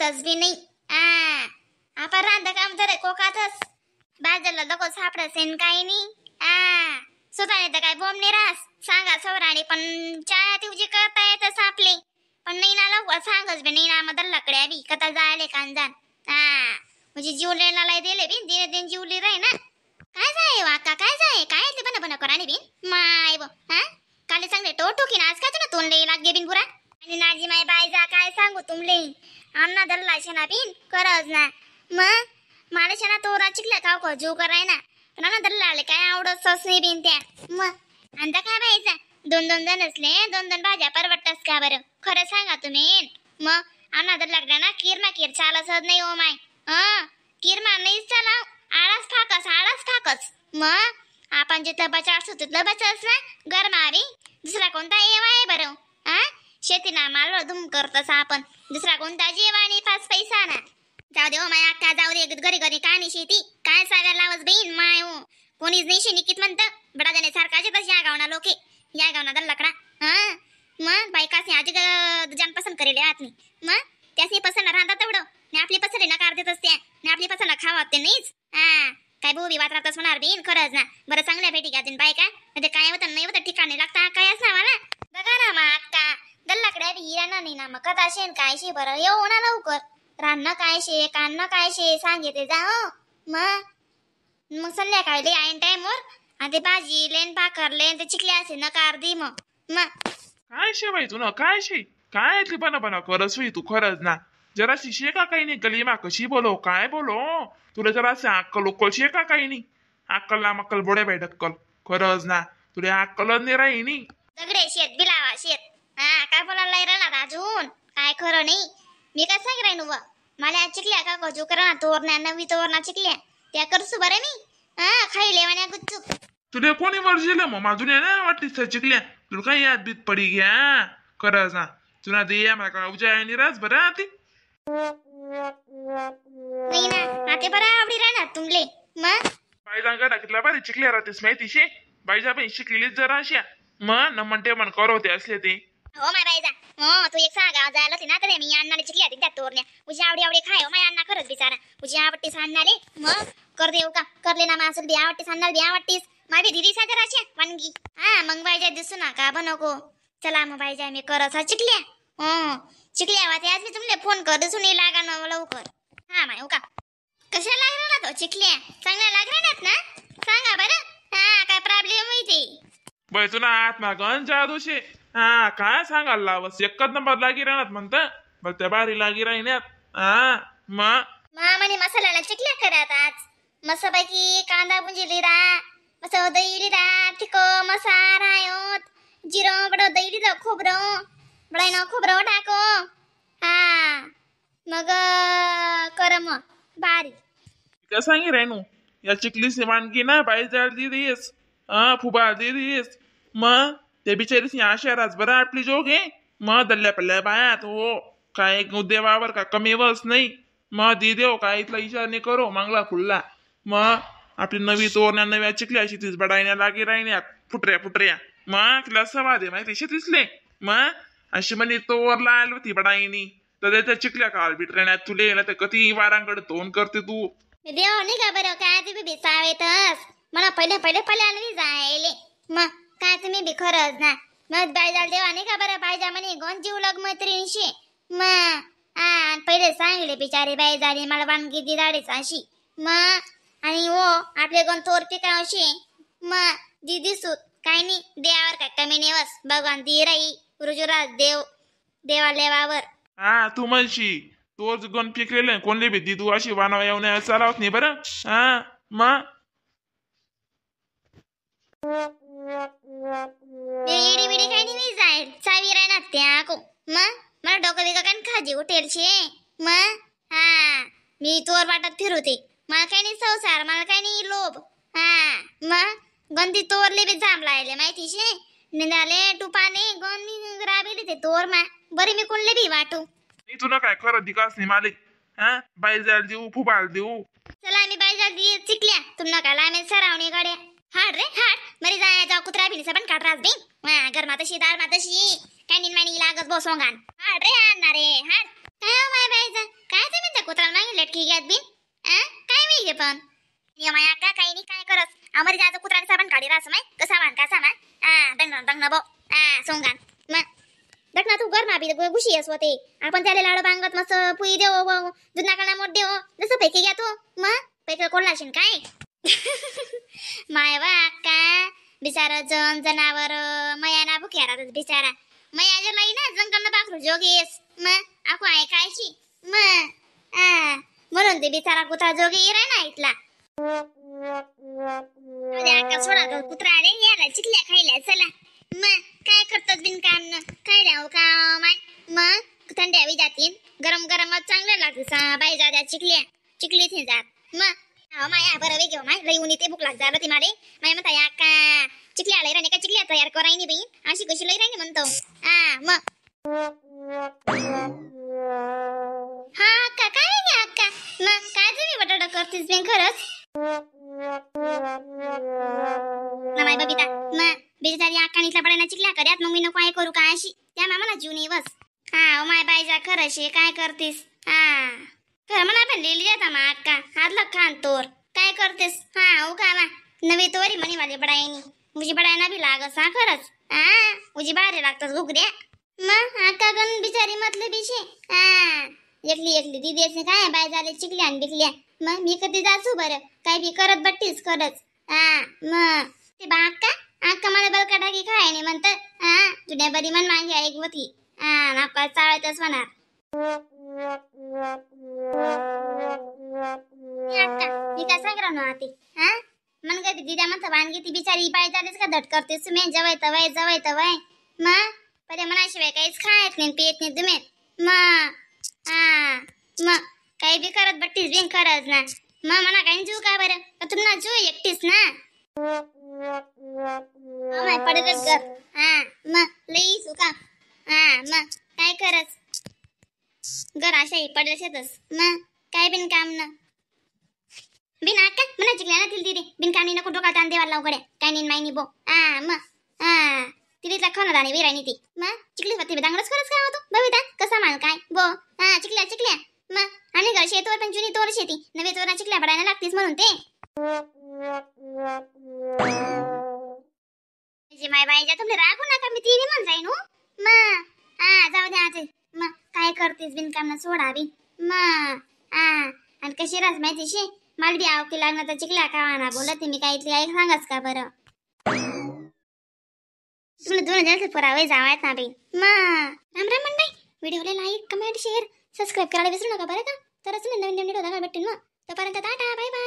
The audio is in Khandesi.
राहतच बी नाही. हा आपण रांधा काम जरा कोकातच बाजूला नको सापडसेन काही नाही. हा स्वतः तर काय बोंब नाही रास सांगा सवराणी पण चहा तुझी करता येतच आपले पण नाही ना लवकर सांगच बी नाही ना मग लकड्या बी कथा जायले कांजान. हा म्हणजे जीव लेणाला दिले बी दिने दिन जीवली राही ना. काय जाय वाका काय जाय काय ते बन बन करानी बिन माय बो. हा काले सांगले तो टोकी ना आज काय तुला तोंडले लागे बिन बुरा आणि नाजी माय बाय जा काय सांगू तुमले आमना दल्ला शेना बिन करज ना मग मला शेना तोरा चिकल्या खाव खो जीव कराय ना पण आमना दल्ला आले काय आवडत सस नाही बिन त्या मग अंदा काय बायचा दोन दोन जण असले दोन दोन भाज्या परवडतास का बरं खरं सांगा तुम्ही. मग आमना दल्ला लागला ना किरमा किर चालच नाही ओ my. हा किरमा नाही चालाव आळाच फाकस आळाच फाकस. मग आपण जिथलं बचा असतो तिथलं बचास ना गरमावी दुसरा कोणता येवा आहे बरं. हा शेतीना माल धूम करतस आपण दुसरा कोणता जेवा नाही पाच पैसा ना. जाऊ दे ओ my अक्का जाऊ दे घरी घरी का नाही शेती काय साव्या लावस बहीण माय हो कोणीच नाही शेनिकीत म्हणतं बडा जाणे सारखा तस या गावना लोके या गावना दल्लाकडा. हा मग बायकासनी आजी जान पसंत करेल आत नाही मग त्यासनी पसंत राहतात तेवढं आणि आपली पसंत नकार देत असते आणि आपली पसंत खावा ते नाहीच. हा काय बोबी वात्रातच होणार बिन खरंच ना. बरं चांगल्या भेटी घ्या बायका म्हणजे काय होतं नाही होतं ठिकाणी लागता काय असं मला बघा ना मग अक्का दल्लाकडे हिरा नाही ना मग कथा शेन काय शे बरं येऊ ना लवकर रान्न काय शे कान्न काय शे सांगते जा हो. मग मग संध्याकाळी ले आईन टाइमवर आणि ते भाजी लेन भाकर लेन ते चिकले असे नकार दे मग. मग काय शे बाई तू ना काय शे काय इथली बना बना करस होई तू खरंच ना जराशी शे का काही नाही गलीमा कशी बोलो काय बोलो तुला जराशी अक्कल उक्कल शे का काही नाही अक्कल ना मक्कल बोडे बाई डक्कल खरंच ना तुला अक्कल नाही राही नी दगडे शेत बिलावा शेत. हा काय बोलायला राहणार अजून काय खरं नाही. मी काय सांग राही नुव मला चिकल्या का गजू करा ना तोरणा नवी तोरणा चिकल्या त्या करसू बरं मी. हा खाई लेवान्या गुच्चूप तुला कोणी वर्जिले मग माझून ना वाटली चिकल्या तुला काय याद बीत पडी घ्या खरंच ना तुला दे मला का उज्या निराज बरं ती नाही ना आता बरं आवडी राहणार तुमले. मग बाईजा घरा कितला भारी चिकल्या राहतेस माहिती शे बाईजा बाई शिकलेलीच जरा अशा मग न म्हणते मन करवते असले ते. हो my बाईजा हो तू एक सांगा जायला होती ना तर मी अण्णाने चिकल्या त्या तोरण्या उजी आवडी आवडी खाय हो my अण्णा खरंच बिचारा उजी आवडतीस अण्णाले मग कर देऊ का करले ना मासूल बी आवडतीस अण्णाला बी आवडतीस माझी दिदी साजर अशा वानगी. हा मग बाईजा दिसू नका नको चला मग बाईजा मी करत हा चिकल्या हो चिकल्या वाते आज मी तुमले फोन कर दिसून लागा ना लवकर. हा माय हो का कशा लागला ना तो चिकल्या चांगल्या लागल्या ना सांगा बरं. हा काय प्रॉब्लेम होती बाई तुला आत्मा गण जादू शे. हा काय सांगायला लावस एकच नंबर लागी राहणार म्हणत बरं त्या बारी लागी राहिण्यात. हा मग मामाने मसाल्याला चिकल्या करत आज मस्तपैकी कांदा बुंजी लिरा मस्त दही लिरा तिको मसा रायोत जिरं बडं दही लिहिलं खोबरं बडं खोबरं टाको. हा मग कर मग बारी काय सांगी रेणू या चिकलीसी वानगी ना बाई जाळ दिलीस हा फुबा दिलीस मग ते बिचारीस आशा राज बरं आपली जोग आहे मग दल्ल्या पल्ल्या बायात हो काय देवावर का कमी वस नाही मग दी देव काय इथला इशारा नाही करो मागला फुलला मग आपली नवी तोरण्या नव्या चिकल्या शेतीच बडायण्या लागी राहिण्या फुटऱ्या फुटऱ्या मग तिला सवा दे माहिती शेतीसले मग अशी म्हणे तोरला आली होती बडाईनी तर त्या चिकल्या काल बिटऱ्या तुले ना तर कधी वारांकडे तोंड करते तू देव नाही का बरं काय तुम्ही बी सावेतच मला पहिले पहिले पहिले आणवी जायले मग काय तुम्ही बी खरंच ना मग बायजाल देवा नाही का बरं बायजा म्हणे गोन जीव लग मैत्रिणीशी मग हा पहिले सांगले बिचारे बाई झाली मला वानगी दिदाडीच अशी मग आणि हो आपले कोण तोर पिकावशी मग दिदी सूत काय नाही देवावर काय कमी नाही वस भगवान दी राई रुजुराज देव देवा लेवावर. हा तू म्हणशी तोच गण पिकलेलं कोणले बी दी तू अशी वानावा येऊन चालावत नाही बरं. हा मग इडी बिडी काय नाही जाईल चावी राहणार त्या को मग मला डोकं बिकं काय खाजी उठेल शे मग. हा मी तोर वाटत फिरवते मला काय नाही संसार मला काय नाही लोभ. हा मग गंदी तोरले बी जाम लायले माहिती शे निंदाले टुपाने गंदी राबेली ते तोर मा बरी मी कोणले बी वाटू नाही तुला काय खरं दिकास नाही मालिक. हा बाई जाल देऊ फुबाल देऊ चला मी बाई जाल दे चिकल्या तुम नका लामे सरावणी गाड्या हाड रे हाड मरी जाय जाऊ कुत्रा बिनी सबन काढ रास बी गरमा तशी दार मा तशी काय निनमानी लागत बो सोंगान हाड रे आणणार रे हाड. काय हो माय बाईचा काय ते म्हणता कुत्रा मागे लटकी घ्यात बिन काय मी घे पण ये माया का काही नाही काय करस आमरी जायचं कुत्र्याने साबण काढी रास माय कसा मान का सामान दंग दंग बो सोंगान मग दखना तू घर ना बी घुशी असो ते आपण त्याला लाडू बांगत मस्त पुई देव जुना काला मोठ देव जसं पैकी घ्या तो मग पैकी कोण लाशीन काय माय वा का बिचारा जन जनावर मया ना भुक्या राहतात बिचारा मया जर लाई ना जंगल बाकरू जोगेस मग आखो आहे खायची मग म्हणून ते बिचारा कुत्रा जोगे राय ना इथला अक्का सोडा कुत्रा आले याला चिकल्या खायला चला मग काय करतात बिनकाम न खायला हो का माय मग थंड्यावी जातील गरम गरम चांगलं लागतं बाई जा द्या चिकल्या चिकलीच नाही जात मग हो माया बरं वे घेऊ माय लई उनी ते भूक लाग झालं ती मारे माय म्हणता या का चिकल्या लई राणी का चिकल्या तयार करायनी बाई अशी कशी लई राणी म्हणतो मग हा अक्का काय गे अक्का मग काय तुम्ही बटाटा करतीस बिन खरंच ना माय बबिता मग बेचारी अक्का इथला पडायला चिकल्या कर्यात मग मी नको आहे करू का अशी त्या मामाला जीव नाही बस हा माय बाईजा खरंच काय करतीस हा खरं म्हणा पण लिहिली जाता मा अक्का हातला खान तोर काय करतेस हा हो का मा नवी तोरी म्हणी वाली बडायनी उजी बडायना बी लागस हा खरंच उजी बाहेर लागतस घुगऱ्या मग अक्का गण बिचारी मतले बिशे एकली एकली दिदी काय बाय झाले चिकल्या आणि बिकल्या मग मी कधी जासू बरं काय बी करत बट्टीच खरंच मग ते बा अक्का अक्का मला बलका टाकी खाय नाही म्हणत जुन्या बरी मन मागे ऐक होती नाका चाळतच म्हणणार अक्का मी काय सांग ना आती मन काय दिद्या म्हणता वानगी ती बिचारी बाय झालीच का धट करतेस तुम्ही जवळ तवय जवळ तवय मग पहिले मनाशिवाय काहीच खायत नाही पियत नाही तुम्ही मग मग काही बी करत बट्टीच बिन खरंच ना मग म्हणा काही जीव का बरं का तुम्हाला जीव एकटीच ना माय पडतच घर मग लई सुका मग काय करत घर अशाही पडलं शेतच मग काय बिन काम ना बिन अक्का म्हणा चिकल्या ना तिला दिदी बिन कामी नको डोका ताण देवाला लवकर काय नाही मायनी बो मग तिला खाणार आणि विराणी ती मग चिकली होती दांगडच खरंच काय होतो बबिता कसा मान काय बो चिकल्या चिकल्या मग आणि घर शेतवर पण जुनी तोर शेती नवे तोरा चिकल्या पडायला लागतीस म्हणून ते म्हणजे माय बाईच्या तुमले रागू नका मी तिने म्हण जाईन हो मग जाऊ द्या आता मग काय करतेस बिनकामना सोडा बिन मग आणि कशी रास माहिती शे मला बी आवकी लागणार तर चिकल्या खावाना बोलत मी काय इथली आई सांगाच का बरं तुम्हाला दोन हजार पुरावे जावायत ना बाई मग राम राम मंडई व्हिडिओला like comment share subscribe करायला विसरू नका बरं का. तरच नवीन नवीन व्हिडिओ दाखवायला भेटेल मग. तोपर्यंत tata bye bye.